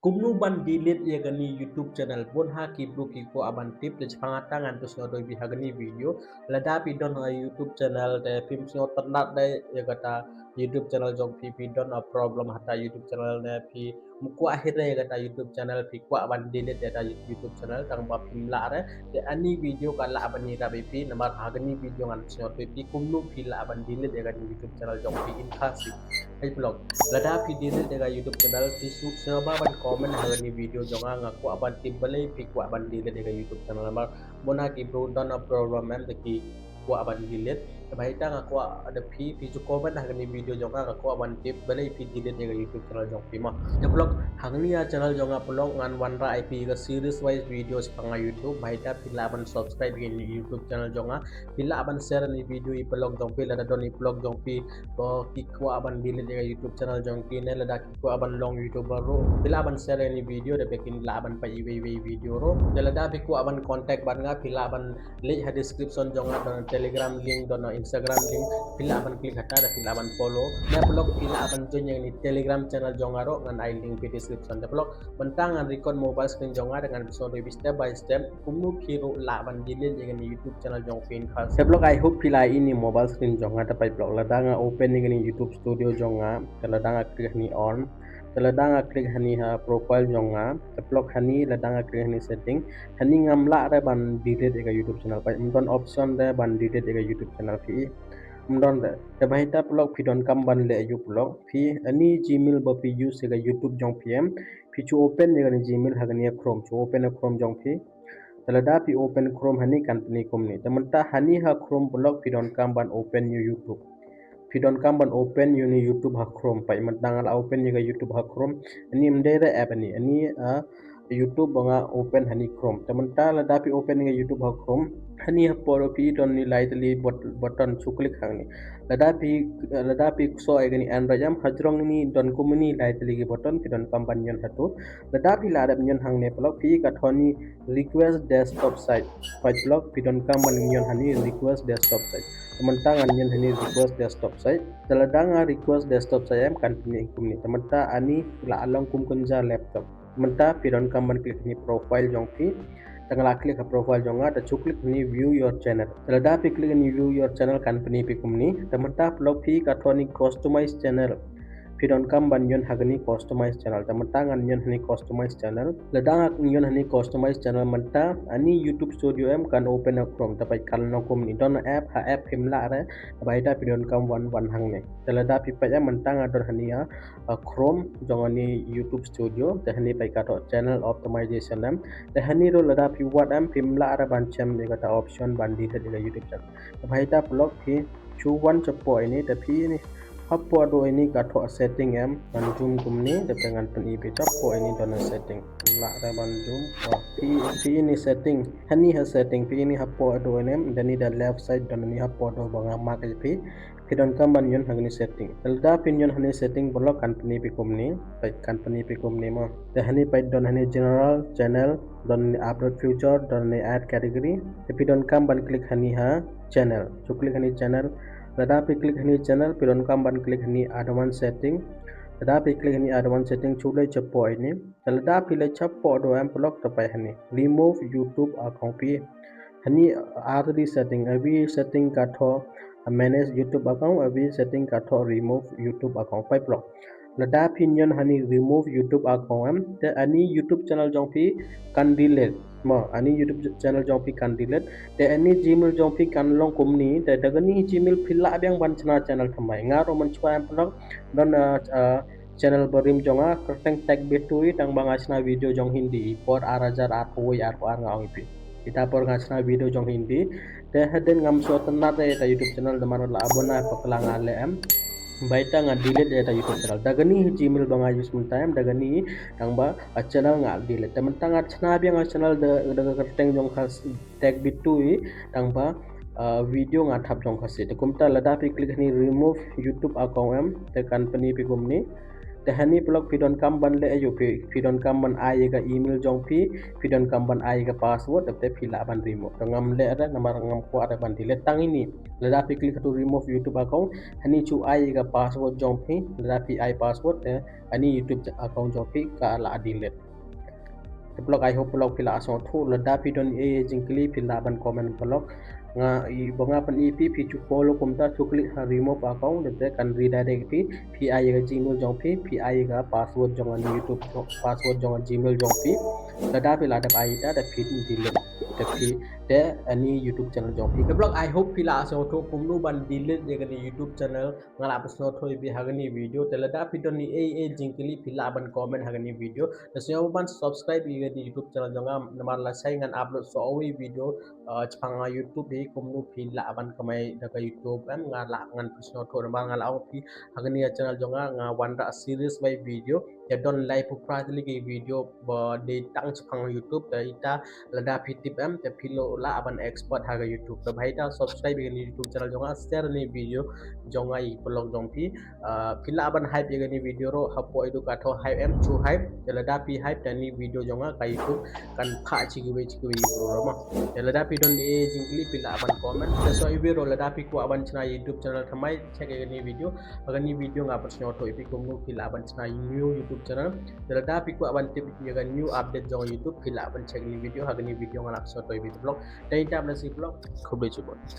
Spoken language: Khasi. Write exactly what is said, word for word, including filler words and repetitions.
Kumno ban delete ïa kane YouTube channel? Bun ha ki bru ki kwah ban tip, te shaphang kata ngan pynsngew dei bha ha kane video. Lada phi don ha YouTube channel te phim sngewtynnat de ïa kata YouTube channel jong phi, phi don a problem ha kata YouTube channel ne phi kwah hir ïa kata YouTube channel, phi kwah ban delete ïa kata YouTube channel tang ba phim lah re. Te ani video ka lah ban ïarap ïa phi, namar ha kane video ngan pynsngew dei phi kumno phi lah ban delete ïa kata YouTube channel jong phi in Khasi. Hai vlog. Lada phi delete ïa ka YouTube channel, phi suk sngewbha ban comment ha kane video jong nga, nga kwah ban tip balei phi kwah ban delete ïa ka YouTube channel, namar bun ha ki bru don a problem em te ki kwah ban delete. Te bha ita nga kwah da phi, phi ju comment ha kane video jong nga, nga kwah ban tip balei phi delete ïa ka YouTube channel jong phi mo. Te vlog, ha kane ka channel jong nga vlog ngan wanrah ïa phi ka series wise video shaphang ka YouTube, bha ita phi lah ban subscribe ïa ka YouTube channel jong nga, phi lah ban share ïa ka video ïa ki paralok jong phi, lada don ïa ki paralok jong phi ba ki kwah ban delete ïa ka YouTube channel jong ki ne lada ki kwah ban long YouTuber ruh, phi lah ban share ïa ka video da ba kin lah ban peit iwei iwei video ruh. Te lada phi kwah ban contact bad nga phi lah ban leit ha description jong nga, don Telegram link, don Instagram link, phi lah ban click hata da phi lah ban follow. Ne paralok phi lah ban join ïa ka Telegram channel jong nga ruh, ngan ai link ha description. Te paralok, mynta ngan record mobile screen jong nga da ngan pynsngew dei bha step by step kumno phi ruh lah ban delete ïa kane YouTube channel jong phi in Khasi. Te paralok, I hope phi lah ïohi ïa kane mobile screen jong nga. Te paralok, lada nga open ïa kane YouTube Studio jong nga, te lada nga click hani on, te lada nga click hani ha profile jong nga, te paralok hani lada nga click hani setting, hani ngam lah re ban delete ïa ka YouTube channel, paralok, ym don option re ban delete ïa ka YouTube channel phi. Ym don re. Te bha ita paralok phi donkam ban leh aïu paralok, phi ani Gmail ba phi use ïa ka YouTube jong phi em, phi ju open ïa kane Gmail ha kane Chrome, ju open ïa Chrome jong phi. Te lada phi open Chrome hani kan pyni kumne. Te mynta hani ha Chrome paralok phi donkam ban open ïa u YouTube. Phi donkam ban open ïa une u YouTube ha Chrome, paralok, mynta nga la open ïa ka YouTube ha Chrome. Ani ym dei re app ani, ani, ah, YouTube ba nga open hani Chrome. Te mynta lada phi open ïa ka YouTube ha Chrome, hani hapoh ruh phi don ïa kine lai tylli bot-, button, ju click hangne. Lada phi, lada phi kso ïa kane Android em, hajrong ine don kumne ine lai tylli ki button, phi donkam ban ñion hato. Lada phi la dep ñion hangne paralok, phi ka thoh ine request desktop site. Paralok, phi donkam ban ñion hani request desktop site. Te mynta ngan ñion hani request desktop site. Te lada nga request desktop site em kan pyni kumne. Te mynta ani la long kum kynja laptop. Mynta phi donkam ban click hani profile jong phi. Te nga la click ha profile jong nga, te ju click hani view your channel. Te lada phi click hani view your channel kan pyni phi kumne. Te mynta paralok phi ka thoh ine customize channel. Phi donkam ban ñion ha kane customize channel. Te mynta ngan ñion hani customize channel. Lada nga ñion hani customize channel mynta ani YouTube Studio em kan open ha Chrome. Te paralok kan long kumne, don app, ha app phim lah re. Te bha ita phi donkam wan, wan hangne. Te lada phi peit em mynta nga don hani ha, ah, Chrome jong ani YouTube Studio, te hani paralok ka thoh channel optimization em. Te hani ruh lada phi wad em phim lah re ban shem ïa kata option ban delete ïa ka YouTube channel. Te bha ita paralok phi ju wan shapoh ine, te phi ine hapoh duh ine ka thoh setting em, ngan zoom kumne, te ngan pyni phi shapoh ine don setting. Lah re ban zoom. Oh, phi, phi ine setting. Hani ha setting, phi ine hapoh duh ine, da ine da left side don ine hapoh duh ba nga mark ïa phi. Phi donkam ban ñion ha kane setting. Te lada phi ñion ha kane setting paralok kan pyni phi kumne, paralok, kan pyni phi kumne mo. Te hani paralok don hani general, channel, don upload feature, don hani add category. Te phi donkam ban click hani ha channel. Ju click hani channel. Lada phi click hani channel, phi donkam ban click hani advanced setting. Lada phi click hani advanced setting, ju leit shapoh ine. Te lada phi leit shapoh duh em paralok, te peit hani remove YouTube account, phi hani ar tylli setting, iwei i setting ka thoh manage YouTube account, iwei i setting ka thoh remove YouTube account, paralok. Lada phi ñion hani remove YouTube account em, te ani YouTube channel jong phi kan delete. Mo, ani YouTube channel jong phi kan delete. Te ani Gmail jong phi kan long kumne, te da kane Gmail phi lah biang ban shna channel thymmai. Nga ruh mynshuwa em paralok, don, ah, ah, channel barim jong nga, Kyrteng Tech Bitui, tang ba nga shna video jong Hindi por ar hajar arphew wei arphew ar, nga ong ïa phi. Ita por nga shna video jong Hindi, te hadien ngam sngewtynnat ïa ita YouTube channel, namar la bun na bakla nga leh em. Bha ita nga delete ïa ita YouTube channel. Da kane Gmail ba nga use mynta em, da kane, tang ba, ah, channel nga delete. Te mynta nga shna biang, ah, channel da, da ka kyrteng jong Khasi, Tech Bitui, tang ba, ah, video nga thap jong Khasi. Te kumta lada phi click hani remove YouTube account em, te kan pyni phi kumne. Te hani paralok phi donkam ban leh aïu, phi, phi donkam ban ai ïa ka email jong phi, phi donkam ban ai ïa ka password, te phi lah ban remove. Te ngam leh re namar ngam kwah re ban delete tang ini. Lada phi click ha tu remove YouTube account, hani shu ai ïa ka password jong phi, lada phi ai password, te ani YouTube account jong phi ka la delete. Te paralok, I hope paralok phi la sngewthuh. Lada phi don ei ei jingkylli phi lah ban comment paralok. Nga i ba nga pyni phi, phi shu follow kumta, shu click ha remove account, te kan redirect phi, phi ai ïa ka Gmail jong phi, phi ai ïa ka password jong ani YouTube, password jong ani Gmail jong phi. Lada phi la dep ai ita, te phi delete, te phi, te ani YouTube channel jong phi. Te paralok, I hope phi la sngewthuh kumno ban delete ïa kani YouTube channel. Nga la pynsngewthuh ïa phi ha kani video. Te lada phi don ei ei jingkylli phi lah ban comment ha kani video. Te sngewbha ban subscribe ïa kani YouTube channel jong nga namar lashai ngan upload sa kawei video, uh, shaphang YouTube hi kumno phi lah ban kamai da ka YouTube em. Nga la ngan pynsngewthuh namar nga la ong phi ha kani ka channel jong nga nga wanrah series wise video. Te don lai phew phra tylli ki video ba dei tang shaphang YouTube, te ita lada phi tip em te phi lah ban expert ha ka YouTube. Te bha ita subscribe ïa kani YouTube channel jong nga, share ïa kani video jong nga ïa ki paralok jong phi. Uh, phi lah ban hype ïa kani video ruh, hapoh ïa tu ka thoh hype em, shu hype. Te lada phi hype te ani video jong nga ka YouTube kan phah sha kiwei sha kiwei ki briew ruh mo. Te lada phi don ei ei jingkylli phi lah ban comment. Te sa iwei ruh lada phi kwah ban shna YouTube channel thymmai, check ïa kani video. Ha kani video nga pynsngewthuh ïa phi kumno phi lah ban shna new YouTube channel. Te lada phi kwah ban tip ïa ka new update jong YouTube phi lah ban check ïa kani video. Ha kani video nga la pynsngewthuh ïa phi paralok. Te ita ban sngewthuh paralok. Khublei shibun.